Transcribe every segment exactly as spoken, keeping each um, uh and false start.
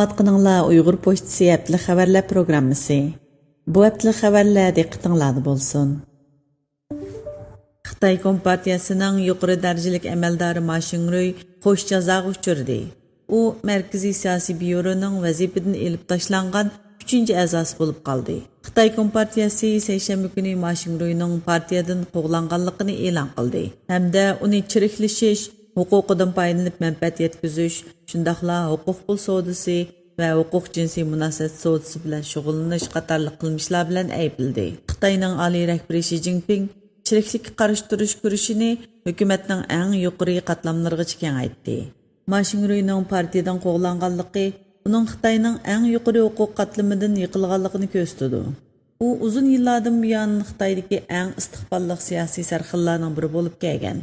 ئاڭلاتقىنىڭلار ئۇيغۇر پوچتىسى ھەپتىلىك خەۋەرلەر پروگراممىسى. بۇ ھەپتىلىك خەۋەرلەر دىققىتىڭلاردا بولسۇن. خىتاي كومپارتىيەسىنىڭ يۇقىرى دەرىجىلىك ئەمەلدارى ما شىڭرۇي قوش جازاغا ئۇچرىدى. ئۇ مەركىزىي سىياسىي بيۇرونىڭ ۋەزىپىدىن ئېلىپ تاشلانغان ئۈچىنچى ئەزاسى بولۇپ قالدى. خىتاي كومپارتىيەسى سەيشەنبە كۈنى ما شىڭرۇينىڭ پارتىيەدىن قوغلانغانلىقىنى ئېلان قىلدى ھەمدە ئۇنى چىرىكلىشىش، ھوقۇقىدىن پايدىلىنىپ مەنپەئەت يەتكۈزۈش، شۇنداقلا ھوقۇق پۇل سودىسى ۋە ھوقۇق جىنسىي مۇناسىۋەت سودىسى بىلەن شۇغۇللىنىش قاتارلىق قىلمىشلار بىلەن ئەيىبلىدى. خىتاينىڭ ئالىي رەھبىرى شى جىنپىڭ چىرىكلىككە قارشى تۇرۇش كۈرىشىنى ھۆكۈمەتنىڭ ئەڭ يۇقىرى قاتلاملىرىغىچە كېڭەيتتى. ما شىڭرۇينىڭ پارتىيىدىن قوغلانغانلىقى ئۇنىڭ خىتاينىڭ ئەڭ يۇقىرى ھوقۇق قاتلىمىدىن يىقىلغانلىقىنى كۆرسىتىدۇ. ئۇ ئۇزۇن يىللاردىن بۇيان خىتايدىكى ئەڭ ئىستىقباللىق سىياسىي سەرخىللارنىڭ بىرى بولۇپ كەلگەن،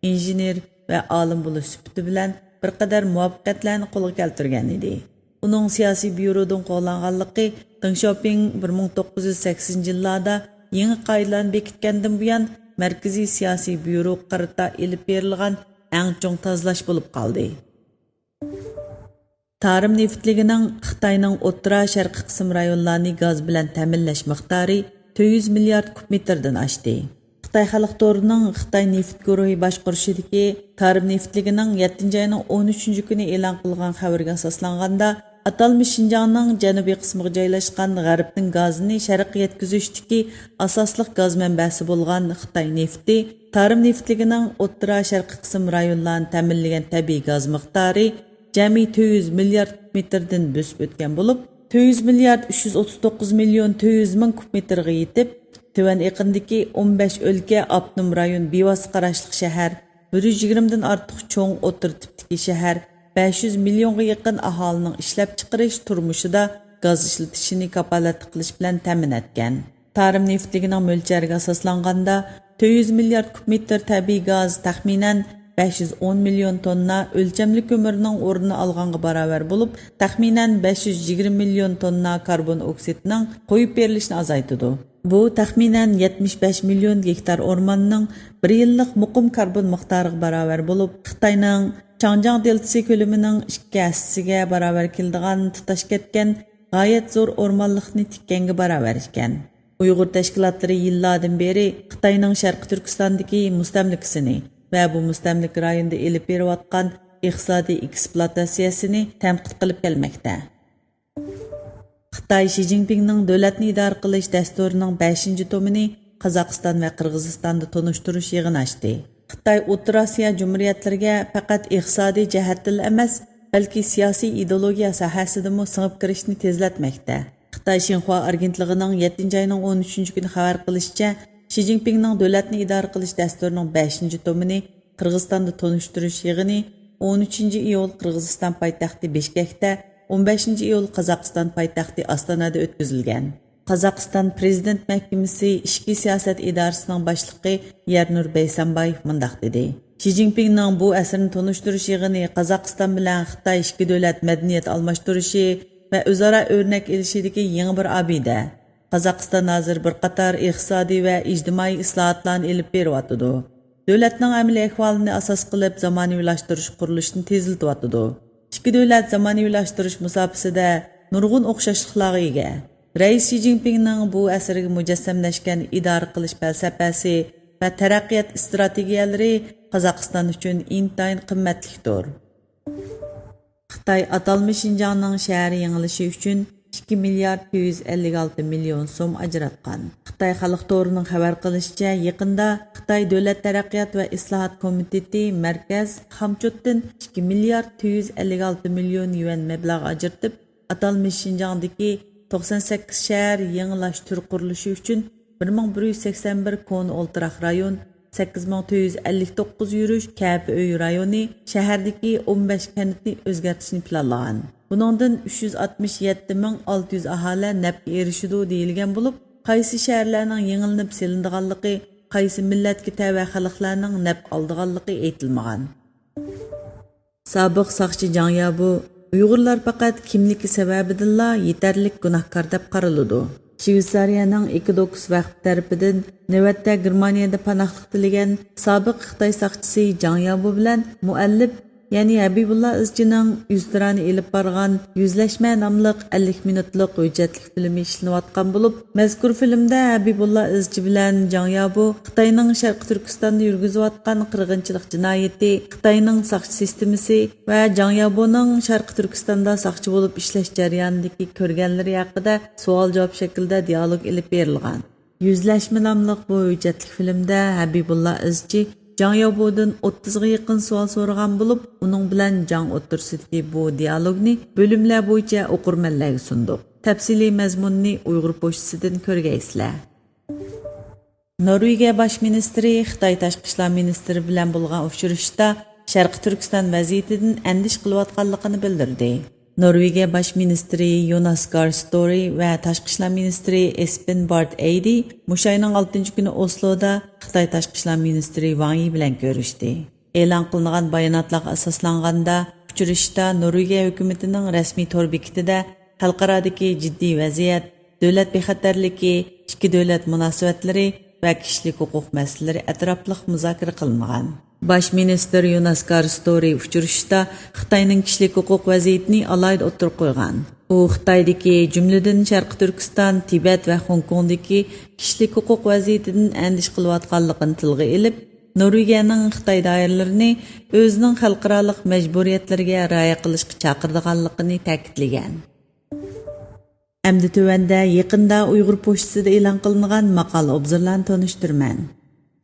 ئىنژېنېر ۋە ئالىم بولۇش سۈپىتى بىلەن بىر قەدەر مۇۋەپپەقىيەتلەرنى قولغا كەلتۈرگەن ئىدى. ئۇنىڭ سىياسىي بيۇرودىن قوغلانغانلىقى دېڭ شياۋپىڭ بىر مىڭ توققۇز يۈز سەكسىنىنچى يىللاردا يېڭى قائىدىلەرنى بېكىتكەندىن بۇيان، مەركىزىي سىياسىي بيۇروغا قارىتا ئېلىپ بېرىلغان ئەڭ چوڭ تازىلاش بولۇپ قالدى. تارىم نېفىتلىكىنىڭ خىتاينىڭ ئوتتۇرا شەرقىي قىسىم رايونلارنى گاز بىلەن تەمىنلەش مىقدارى تۆت يۈز مىليارد كۇب مېتىردىن ئاشتى. خىتاي خەلق تورىنىڭ خىتاي نېفىت گۇرۇھى باشقۇرۇشىدىكى تارىم نېفىتلىكىنىڭ يەتتىنچى ئاينىڭ ئون ئۈچىنچى كۈنى ئېلان قىلغان خەۋىرىگە ئاساسلانغاندا، ئاتالمىش شىنجاڭنىڭ جەنۇبىي قىسمىغا جايلاشقان غەربتىن گازىنى شەرققە يەتكۈزۈشتىكى ئاساسلىق گاز مەنبەسى بولغان خىتاي نېفىتى تارىم نېفىتلىكىنىڭ ئوتتۇرا شەرقىي قىسىم رايونلارنى تەمىنلىگەن تەبىئىي گاز مىقدارى جەمئىي تۆت يۈز مىليارد كۇب مېتىردىن بۆسۈپ ئۆتكەن بولۇپ، تۆت يۈز مىليارد ئۈچ يۈز ئوتتۇز توققۇز مىليون تۆت يۈز مىڭ كۇب مېتىرغا يېتىپ، تۆۋەن ئېقىندىكى ئون بەش ئۆلكە، ئاپتونوم رايون، بىۋاسىتە قاراشلىق شەھەر، بىر يۈز يىگىرمىدىن ئارتۇق چوڭ ئوتتۇرا تىپتىكى شەھەر، بەش يۈز مىليونغا يېقىن ئاھالىنىڭ ئىشلەپچىقىرىش، تۇرمۇشىدا گاز ئىشلىتىشىنى كاپالەتلىك قىلىش بىلەن تەمىن ئەتكەن. تارىم نېفىتلىكىنىڭ مۆلچەرىگە ئاساسلانغاندا، تۆت يۈز مىليارد كۇب مېتىر تەبىئىي گاز تەخمىنەن بەش يۈز ئون مىليون توننا ئۆلچەملىك كۆمۈرنىڭ ئورنىنى ئالغانغا باراۋەر بولۇپ، تەخمىنەن بەش يۈز يىگىرمە مىليون توننا كاربون ئوكسىدنىڭ قويۇپ بېرىلىشىنى ئازايتىدۇ. بۇ تەخمىنەن يەتمىش بەش مىليون گېكتار ئورماننىڭ بىر يىللىق مۇقىم كاربون مىقدارىغا باراۋەر بولۇپ، خىتاينىڭ چاڭجياڭ دېلتىسى كۆلىمىنىڭ ئىككى ھەسسىسىگە باراۋەر كېلىدىغان تۇتاش كەتكەن غايەت زور ئورمانلىقنى تىككەنگە باراۋەر ئىكەن. ئۇيغۇر تەشكىلاتلىرى يىللاردىن بېرى خىتاينىڭ شەرقىي تۈركىستاندىكى مۇستەملىكىسىنى ۋە بۇ مۇستەملىكە رايونىدا ئېلىپ بېرىۋاتقان ئىقتىسادىي ئېكسپلۇئاتاتسىيەسىنى تەنقىد قىلىپ كەلمەكتە. خىتاي شى جىنپىڭنىڭ دۆلەتنى ئىدارە قىلىش دەستۇرىنىڭ بەشىنچى تومىنى قازاقىستان ۋە قىرغىزىستاندا تونۇشتۇرۇش يىغىنى ئاچتى. خىتاي ئوتتۇرا ئاسىيا جۇمھۇرىيەتلىرىگە پەقەت ئىقتىسادىي جەھەتتىنلا ئەمەس، بەلكى سىياسىي ئىدېئولوگىيە ساھەسىدىمۇ سىڭىپ كىرىشنى تېزلەتمەكتە. خىتاي شىنخۇا ئاگېنتلىقىنىڭ يەتتىنچى ئاينىڭ ئون ئۈچىنچى كۈنى خەۋەر قىلىشىچە، شى جىنپىڭنىڭ دۆلەتنى ئىدارە قىلىش دەستۇرىنىڭ بەشىنچى تومىنى قىرغىزىستاندا تونۇشتۇرۇش يىغىنى ئون ئۈچىنچى ئىيۇل قىرغىزىستان پايتەختى بىشكەكتە، ئون بەشىنچى ئىيۇل قازاقىستان پايتەختى ئاستانادا ئۆتكۈزۈلگەن. قازاقىستان پرېزىدېنت مەھكىمىسى ئىچكى سىياسەت ئىدارىسىنىڭ باشلىقى يەرنۇر بەيسەمبايېف مۇنداق دېدى: شى جىنپىڭنىڭ بۇ ئەسىرنى تونۇشتۇرۇش يىغىنى قازاقىستان بىلەن خىتاي ئىككى دۆلەت مەدەنىيەت ئالماشتۇرۇشى ۋە ئۆزئارا ئۆرنەك ئېلىشىدىكى يېڭى بىر ئابىدە. قازاقىستان ھازىر بىر قاتار ئىقتىسادىي ۋە ئىجتىمائىي ئىسلاھاتلارنى ئېلىپ بېرىۋاتىدۇ. دۆلەتنىڭ ئەمەلىي ئەھۋالىنى ئاساس قىلىپ زامانىۋىلاشتۇرۇش قۇرۇلۇشىنى تېزلىتىۋاتىدۇ. ئىككى دۆلەت زامانىۋىلاشتۇرۇش مۇساپىسىدە نۇرغۇن ئوخشاشلىقلارغا ئىگە. رەئىس شى جىنپىڭنىڭ بۇ ئەسىرگە مۇجەسسەملەشكەن ئىدارە قىلىش پەلسەپەسى ۋە تەرەققىيات ئىستراتېگىيەلىرى قازاقىستان ئۈچۈن ئىنتايىن قىممەتلىكتۇر. خىتاي ئاتالمىش شىنجاڭنىڭ شەھەر يېڭىلىشى ئۈچۈن ئىككى مىليارد تۆت يۈز ئەللىك ئالتە مىليون سوم ئاجراتقان. خىتاي خەلق تورىنىڭ خەۋەر قىلىشىچە، يېقىندا خىتاي دۆلەت تەرەققىيات ۋە ئىسلاھات كومىتېتى مەركەز خامچوتتىن ئىككى مىليارد تۆت يۈز ئەللىك ئالتە مىليون يۈەن مەبلەغ ئاجرىتىپ، ئاتالمىش شىنجاڭدىكى توقسان سەككىز شەھەر يېڭىلاش تۈر قۇرۇلۇشى ئۈچۈن بىر مىڭ بىر يۈز سەكسەن بىر كونا ئولتۇراق رايون، سەككىز مىڭ تۆت يۈز ئەللىك توققۇز يۈرۈش كەپە ئۆي رايونى، شەھەردىكى ئون بەش كەنتنى ئۆزگەرتىشنى پىلانلىغان. بۇنىڭدىن ئۈچ يۈز ئاتمىش يەتتە مىڭ ئالتە يۈز ئاھالە نەپكە ئېرىشىدۇ دېيىلگەن بولۇپ، قايسى شەھەرلەرنىڭ يېڭىلىنىپ سېلىنىدىغانلىقى، قايسى مىللەتكە تەۋە خەلقلەرنىڭ نەپ ئالىدىغانلىقى ئېيتىلمىغان. سابىق ساقچى جاڭ يابۇ ئۇيغۇرلار پەقەت كىملىكى سەۋەبىدىنلا يېتەرلىك گۇناھكار دەپ قارىلىدۇ. شۋېتسارىيەنىڭ ئېكىدوكس ۋەقپى تەرىپىدىن نۆۋەتتە گېرمانىيەدە پاناھلىق تىلىگەن سابىق خىتاي ساقچىسى جاڭ يابۇ بىلەن مۇئەللىپ يەنى ھەبىبۇللا ئىزچىنىڭ يۈزتۇرانە ئېلىپ بارغان يۈزلەشمە ناملىق ئەللىك مىنۇتلۇق ھۆججەتلىك فىلىمى ئىشلىنىۋاتقان بولۇپ، مەزكۇر فىلىمدە ھەبىبۇللا ئىزچى بىلەن جاڭ يابو خىتاينىڭ شەرقىي تۈركىستاندا يۈرگۈزۈۋاتقان قىرغىنچىلىق جىنايىتى، خىتاينىڭ ساقچى سىستېمىسى ۋە جاڭ يابونىڭ شەرقىي تۈركىستاندا ساقچى بولۇپ ئىشلەش جەريانىدىكى كۆرگەنلىرى ھەققىدە سوئال-جاۋاب شەكلىدە دىئالوگ ئېلىپ بېرىلغان. يۈزلەشمە ناملىق بۇ ھۆججەتلىك فىلىمدە ھەبىبۇللا ئىزچى جاڭ ياۋبودىن ئوتتۇزغا يېقىن سوئال سورىغان بولۇپ، ئۇنىڭ بىلەن جاڭ ئوتتۇرىسىدىكى بۇ دىئالوگنى بۆلۈملەر بويىچە ئوقۇرمەنلەرگە سۇندۇق. تەپسىلىي مەزمۇننى ئۇيغۇر پوچتىسىدىن كۆرگەيسىلەر. نورۋېگىيە باش مىنىستىرى خىتاي تاشقى ئىشلار مىنىستىرى بىلەن بولغان ئۇچرىشىشتا شەرقىي تۈركىستان ۋەزىيىتىدىن ئەندىشە قىلىۋاتقانلىقىنى بىلدۈردى. نورۋېگىيە باش مىنىستىرى يوناس گار ستورى ۋە تاشقى ئىشلار مىنىستىرى ئېسپېن بارت ئەيدى مۇشۇ ئاينىڭ ئالتىنچى كۈنى ئوسلودا خىتاي تاشقى ئىشلار مىنىستىرى ۋاڭ يى بىلەن كۆرۈشتى. ئېلان قىلىنغان باياناتلارغا ئاساسلانغاندا، ئۇچرىشىشتا نورۋېگىيە ھۆكۈمىتىنىڭ رەسمىي تور بېكىتىدە خەلقئارادىكى جىددىي ۋەزىيەت، دۆلەت بىخەتەرلىكى، ئىككى دۆلەت مۇناسىۋەتلىرى ۋە كىشىلىك ھوقۇق مەسىلىلىرى ئەتراپلىق مۇزاكىرە قىلىنغان. باش مىنىستىر يوناس گار ستورى ئۇچرىشىشتا خىتاينىڭ كىشىلىك ھوقۇق ۋەزىيىتىنى ئالاھىدە ئوتتۇرىغا قويغان. ئۇ خىتايدىكى، جۈملىدىن شەرقىي تۈركىستان، تىبەت ۋە خوڭكوڭدىكى كىشىلىك ھوقۇق ۋەزىيىتىدىن ئەندىشە قىلىۋاتقانلىقىنى تىلغا ئېلىپ، نورۋېگىيەنىڭ خىتاي دائىرىلىرىنى ئۆزىنىڭ خەلقئارالىق مەجبۇرىيەتلىرىگە رىئايە قىلىشقا چاقىرىدىغانلىقىنى تەكىتلىگەن. ئەمدى تۆۋەندە يېقىندا ئۇيغۇر پوچتىسىدا ئېلان قىلىنغان ماقالە ئوبزورلارنى تونۇشتۇرىمەن.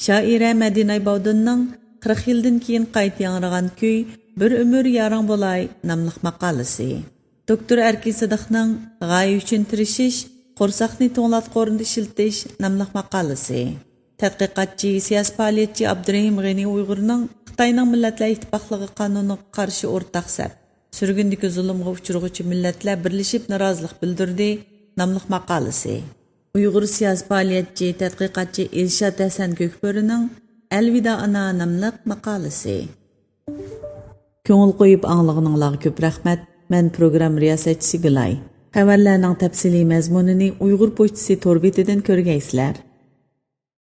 شائىرە مەدىنە ئايباۋدىننىڭ قىرىق يىلدىن كېيىن قايتا ياڭرىغان كۈي، بىر ئۆمۈر يارىڭ بولاي ناملىق ماقالىسى. دوكتور ئەركىن سىدىقنىڭ غايە ئۈچۈن تىرىشىش، قورساقنى توڭلاتقۇ ئورنىدا ئىشلىتىش ناملىق ماقالىسى. تەتقىقاتچى، سىياسىي پائالىيەتچى ئابدۇرېھىم غېنى ئۇيغۇرنىڭ خىتاينىڭ مىللەتلەر ئىتتىپاقلىقى قانۇنىغا قارشى ئورتاق سەپ، سۈرگۈندىكى زۇلۇمغا ئۇچرىغۇچى مىللەتلەر بىرلىشىپ نارازىلىق بىلدۈردى ناملىق ماقالىسى. ئۇيغۇر سىياسىي پائالىيەتچى، تەتقىقاتچى ئىلشات ھەسەن كۆكبۆرىنىڭ ئەلۋىدا ئانا ناملىق ماقالىسى. كۆڭۈل قويۇپ ئاڭلىغىنىڭلارغا كۆپ رەھمەت. مەن پروگرامما رىياسەتچىسى گۈلاي. خەۋەرلەرنىڭ تەپسىلىي مەزمۇنىنى ئۇيغۇر پوچتىسى تور بېتىدىن كۆرگەيسىلەر.